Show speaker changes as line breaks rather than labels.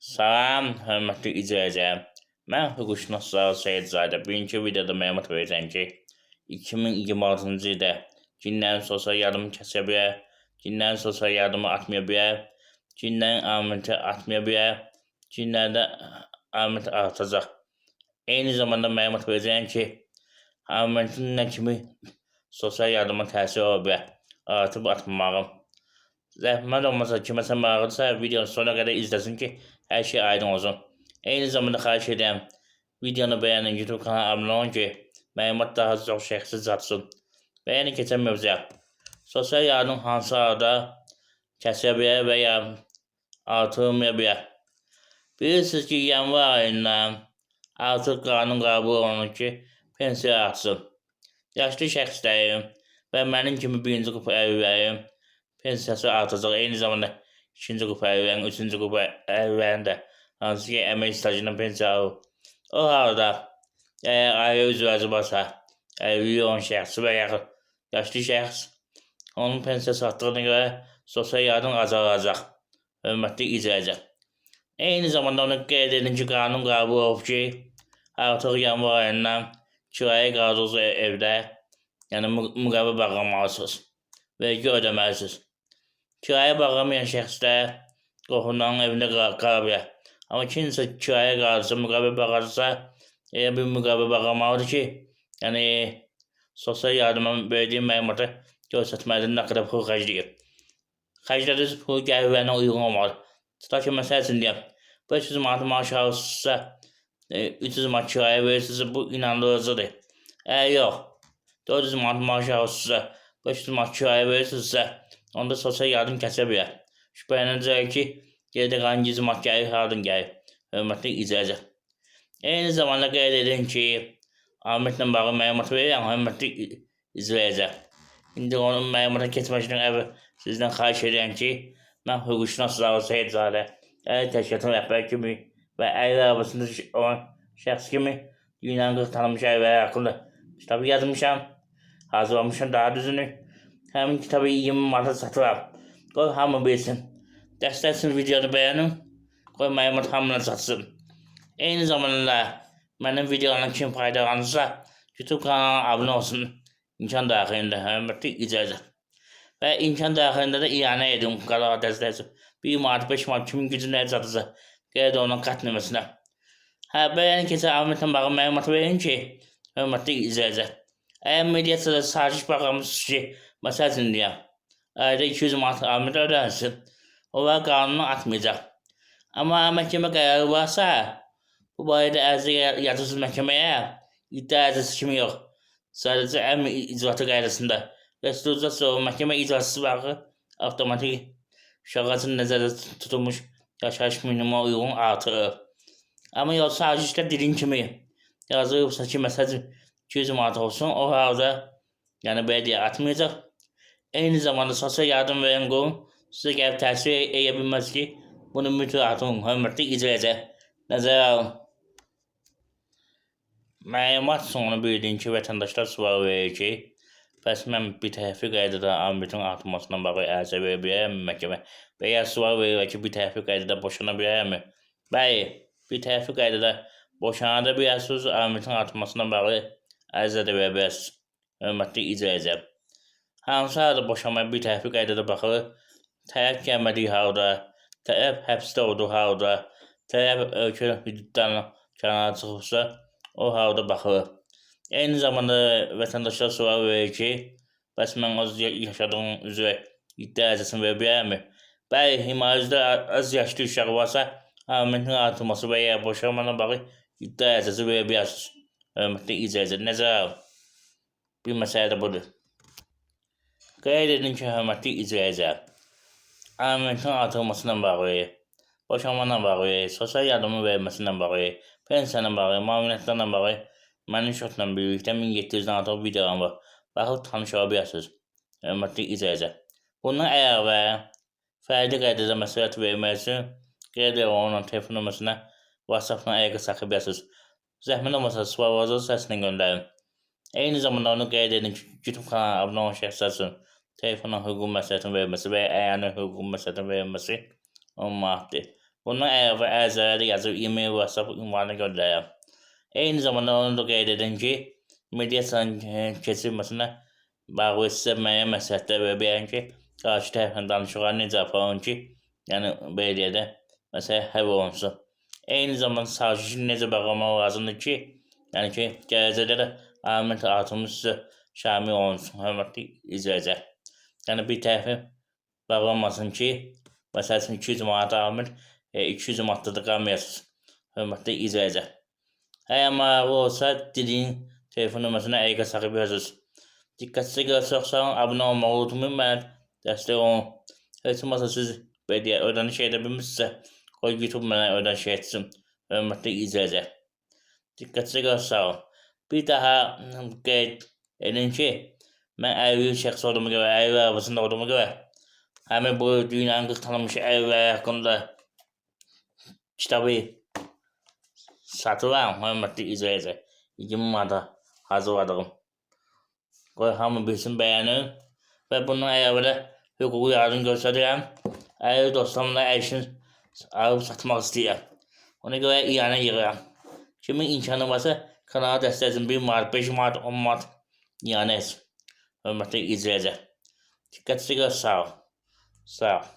Salam, hörmətli izləyicilər. Mən hüquqşünas Zaur Seyidzadə. Bugünkü videoda məlumat verəcəm ki, 2026-cı ildə kimlərin sosial yardımı kəsə bilər, kimlərin sosial yardımı artmaya bilər, kimlərin alimenti artmaya bilər, kimlərdə aliment artacaq. Eyni zamanda məlumat verəcəm ki, alimentin nə kimi sosial yardıma təsir ola bilər, artıb artmamağı. Zəhmət olmasa kiməsə maraqlıdırsa videonun sonuna qədər izləsin ki, hər şey aydın olsun. Eyni zamanda xahiş edirəm, videonu bəyənin, YouTube kanalına abunə olun ki, məlumat daha çox şəxsi çatsın. Bəyənin keçən mövzuya. Sosial yardım hansı halda kəsilə bilər və ya artırılmaya bilər? Bilirsiniz ki, yanvar ayından artıq qanun qəbul olunur ki, pensiya artsın. Yaşlı şəxslərin və mənim kimi birinci qrup əlillərin pensiyası artacaq. Eyni zamanda ikinci qrup əlillərin, üçüncü qrup əlillərin də hansı ki, əmək stajından pensiya alır. O halda əgər ailə üzvləri varsa, əlilliyi olan şəxs və yaxud yaşlı şəxs onun pensiyası artdığına görə sosial yardım azalacaq. Hörmətli izləyicilər. Eyni zamanda onu qeyd edin ki, qanun qəbul olub ki, artıq yanvar ayından kirayə qaldığınız evdə, yəni müqavilə bağlamalısınız. Vergi ödəməlisiniz. Kirayə bağlamayan şəxslər qohumların evində qala bilər. Amma kimsə kirayə qalırsa, müqavilə bağlarsa, elə bir müqavilə bağlamalıdır ki, yəni sosial yardıma verdiyi məlumatı göstərməlidir, nə qədər pul xərcləyir. Xərclədiyiniz pul gəlirlərinə uyğun olmalıdır. Tutaq ki, məsəl üçün deyəm, 500 manat maaş alırsınızsa, 300 manat kirayə verirsiniz, bu inandırıcıdır. Əgər yox, 400 manat maaş alırsınızsa, 500 manat kirayə verirsinizsə, onda sosial yardım kəsə bilər. Şübhələnəcək ki, geridə qalan 100 manat gəlir, hardan gəlir? Hörmətli izləyicilər. Eyni zamanda qeyd edin ki, alimentlə bağlı məlumat verirəm, hörmətli izləyicilər. İndi onun məlumata keçməzdən əvvəl sizdən xahiş edirəm ki, mən hüquqşünas Zaur Seyidzadə, Əlil Təşkilatının rəhbəri kimi və əlil arabasında olan şəxs kimi dünyanın 40 tanınmış əlilləri haqqında kitabı yazmışam, hazırlamışam daha düzünü. Həmin kitabı 20 manata satıram. Qoy hamı bilsin. Dəstək üçün videonu bəyənin, qoy məlumat hamına çatsın. Eyni zamanda mənim videolarımdan kim faydalanırsa, YouTube kanalına abunə olsun. İmkan daxilində, hörmətli izləyicilər. Və imkan daxilində də ianə edin qalağa dəstək üçün. 1 manat, 5 manat kimin gücü nəyə çatırsa, qeyd olunan kart nömrəsinə. Hə, bəyənin keçən alimentlə bağlı məlumat verin ki, hörmətli izləyicilər. Əgər mediasiyada saziş bağlamışsınız ki, məsəl üçün deyəm, ayda 200 manat aliment ödənilsin, onlar qanunu atmayacaq. Amma məhkəmə qərarı varsa, bu barədə ərizə yazırsınız məhkəməyə, iddia ərizəsi kimi yox. Sadəcə əmr icraatı qaydasında. Restavriasiya məhkəmə icraçısı baxır, avtomatik uşaqlar üçün nəzərdə tutulmuş yaşayış minimuma uyğun artırır. Amma yox, sazişdə dediyim kimi yazılıbsa ki, məsəl üçün 200 manat olsun, o halda yəni belə deyə atmayacaq. Eyni zamanda sosial yardım verən qurum sizə gəlib təsir edə bilməz ki, bunu mütləq atın, hörmətli izləyicilər. Nəzərə alın. Məlumat sonu bildirin ki, vətəndaşlar sual verir ki, bəs mən bir tərəfli qaydada alimentin artmasına bağlı ərizə verə bilərəmmi məhkəmə? Və ya sual verirlər ki, bir tərəfli qaydada boşana bilərəmmi? Bəli, bir tərəfli qaydada boşana da bilərsiniz, alimentin artmasına bağlı ərizə də verə bilərsiniz. Hörmətli izləyicilər. Hansı halda boşanmaya bir tərəfli qaydada baxılır? Tərəf gəlmədiyi halda, tərəf həbsdə olduğu halda, tərəf ölkə hüdudlarına kənara çıxıbsa, o halda baxılır. Eyni zamanda vətəndaşlar sual verir ki, bəs mən öz yaşadığım üzrə iddia ərizəsini verə bilərəmmi? Bəli, himayənizdə az yaşlı uşaq varsa, alimentin artırması və ya boşanma ilə bağlı iddia ərizəsi verə bilərsiniz. Hörmətli izləyicilər, nəzərə alın. Bir məsələ də budur. Qeyd edin ki, hörmətli izləyicilər, alimentin artırılması ilə bağlı, boşanma ilə bağlı, sosial yardımın verilməsi ilə bağlı, pensiya ilə bağlı, müavinətlərlə bağlı mənim şotla birlikdə 1700-dən artıq videolarım var. Baxıb tanış ola bilərsiniz. Hörmətli izləyicilər. Bundan əlavə fərdi qaydada məsləhət vermək üçün qeyd olunan telefon nömrəsinə WhatsApp-la əlaqə saxlaya bilərsiniz. Zəhmət olmasa suallarınızı səslə göndərin. Eyni zamanda onu qeyd edin ki, YouTube kanalına abunə olan şəxslər üçün telefonla hüquqi məsləhətin verilməsi və ya əyani hüquqi məsləhətin verilməsi 10 manatdır. Bundan əlavə ərizələri yazıb e-mail, WhatsApp ünvanına göndərirəm. Eyni zamanda onu da qeyd edin ki, mediasiyanın keçirilməsinə bağlı sizə müəyyən məsləhətlər verə bilərəm ki, qarşı tərəflə danışıqları necə aparın ki, yəni belə deyək də, məsələ həll olunsun. Eyni zamanda sazişi necə bağlamaq lazımdır ki, yəni ki, gələcəkdə də aliment artımı sizə şamil olunsun, hörmətli izləyicilər. Yəni bir tərəfi bağlanmasın ki, məsəl üçün 200 manat aliment, 200 manatda da qalmayasınız, hörmətli izləyicilər. Əgər maraqlı olsa, dediyin telefon nömrəsinə əlaqə saxlaya bilərsiniz. Diqqətinizə görə çox sağ olun, abunə olmağı unutmayın, mənə dəstək olun. Heç olmazsa siz belə deyək, ödəniş edə bilmirsinizsə, qoy YouTube mənə ödəniş etsin, hörmətli izləyicilər. Diqqətinizə görə sağ olun. Bir daha qeyd edin ki, mən əlil şəxs olduğuma görə, əlil arabasında olduğuma görə, həmin bu dünyanın 40 tanınmış əlilləri haqqında kitabı satıram, hörmətli izləyicilər. 20 manata hazırladığım. Qoy hamı bilsin, bəyənin. Və bundan əlavə də hüquqi yardım göstərirəm. Əlil dostlarımla əyişini alıb satmaq istəyirəm. Ona görə iyanə yığıram. Kimin imkanı varsa kanala dəstək etsin. 1 manat, 5 manat, 10 manat iyanə etsin. Hörmətli izləyicilər. Diqqətinizə görə sağ olun. Sağ ol.